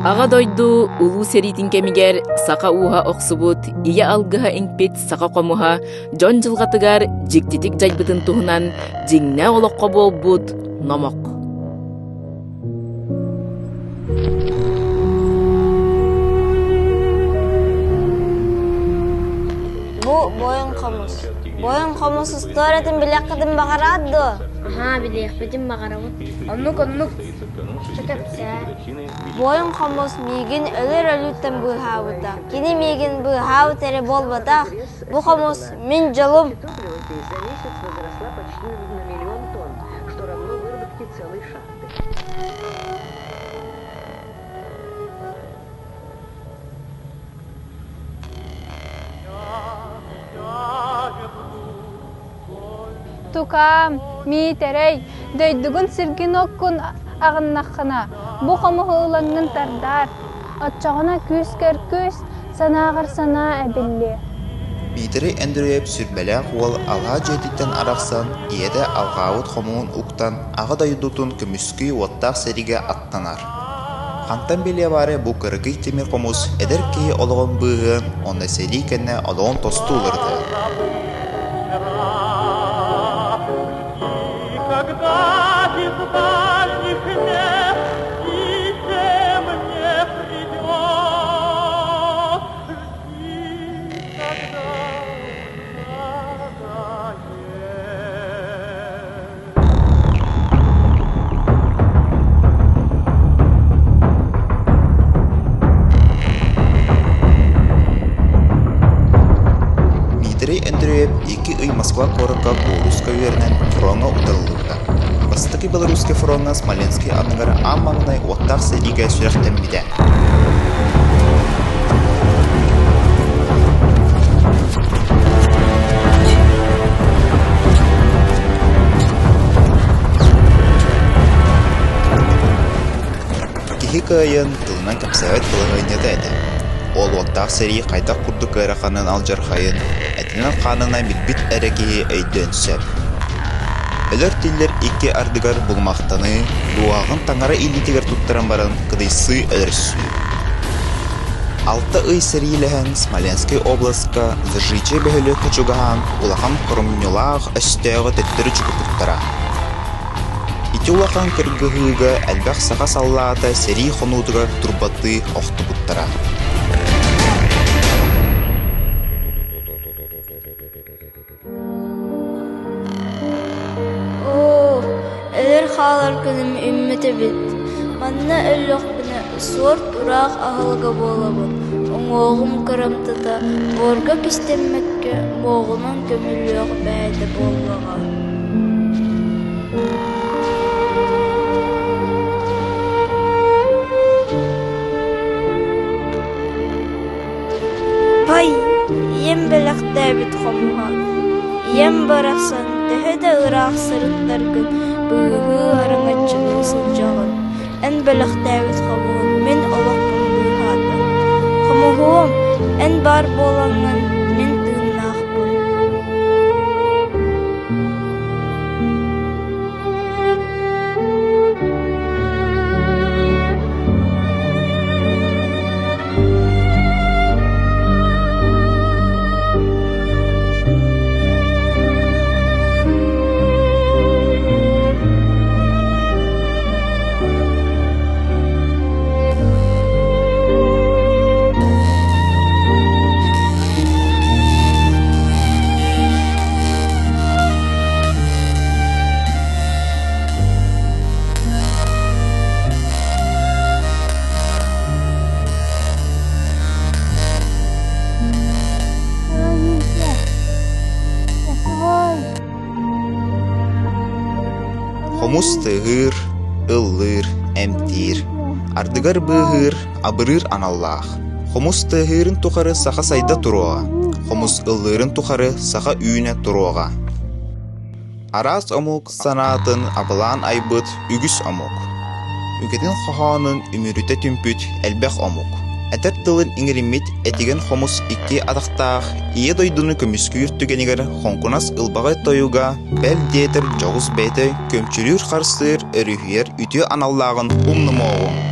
Аҕа дойду Улуу сэриитин кэмигэр саха ууһа охсубут, ийэ алгыһа иҥпит саха хомуһа дьон дьылҕатыгар дьиктитик дьайбытын туһунан дьиҥнээх олоххо буолбут номох. Бу бойун хомус. Бойун хомус устуоруйатын билиэххитин баҕараат дуо? Аһаа, билиэхпитин баҕарабыт. Оннук-оннук. Кэпсээ. Буойун хомус миигин өлөр өлүүттэн быыһаабыта. Кини миигин быыһаабыт эрэ буолбатах, бу хомус мин дьолум. Тукаам, Миитэрэй, дойдугун сиргин оккун аҕыннаххына, бу хомуһу ылаҥҥын тардаар, оччоҕуна күүскэр күүс, санааҕар санаа эбиллиэ. Миитэрэй Андреев сүрбэлээх уол алаа дьиэтиттэн арахсан, ийэтэ алҕаабыт хомуһун уктан, аҕа дойдутун көмүскүү уоттаах сэриигэ аттанар. Хантан билиэ баарай бу кыракый тимир хомус эдэр киһи олоҕун быыһыан уонна сэрии кэннэ олоҕун тосту уларытыан. Дмитрий Андреев икки ый Москва куоракка кууруска үөрэнэн фроҥҥа утарыллыбыта. Бастакы Белорусскай фроҥҥа Смоленскай анныгар аан маҥнай уоттаах сэриигэ сүрэхтэммитэ. Киһи кыайан тылынан кэпсээбэт балаһыанньата этэ. Ол уоттаах сэрии хайдах курдук ыараханын алдьархайын этинэн-хаанынан билбит эрэ киһи өйдүөн сөп. Өлөр-тиллэр икки ардыгар булумахтаныы, дууһаҕын таҥара илиитигэр туттаран баран кыдыйсыы өлөрсүү. Алта ый сэриилэһэн Смоленскай областка Зажичье бөһүөлэккэ чугаһаан улахан хоромньулаах өстөөҕү төттөрү чугуппуттара. Ити улахан кыргыһыыга элбэх саха саллаата сэрии хонуутугар турбаттыы охтубуттара. Оо, өлөр хаалар күнүм үүммүт эбит. Манна өллөхпүнэ суор-тураах аһылыга буолабын, уҥуоҕум кырамтата буорга кистэммэккэ муоҕунан көмүлүөх бэйэтэ буоллаҕа. Пай, ийэм бэлэхтээбит хомуһа, ийэм барахсан төһө да ыраах сырыттаргын быыһыы араҥаччылыы сылдьаҕын, эн бэлэхтээбит хомуһун мин олохпун быыһаата. Хомуһуом, эн баар буолаҥҥын мин тыыннаахпын. Хомус тыаһыыр, ыллыыр, эмтиир, ардыгар быыһыыр, абырыыр аналлаах. Хомус тыаһыырын тухары саха сайда туруоҕа, хомус ыллыырын тухары саха үүнэ туруоҕа. Араас омук санаатын абылаан айбыт үгүс омук, үгэтин хоһоонун үмүрүтэ түмпүт элбэх омук, этэр тылын иҥэриммит этигэн хомус икки атахтаах Ийэ дойдуну көмүскүүр түгэнигэр хоҥкунас ылбаҕай тойуга, бэл диэтэр дьоҕус бэйэтэ көмчүлүүр-харсыыр, өрүһүйэр үтүө аналлааҕын умнумуоҕуҥ.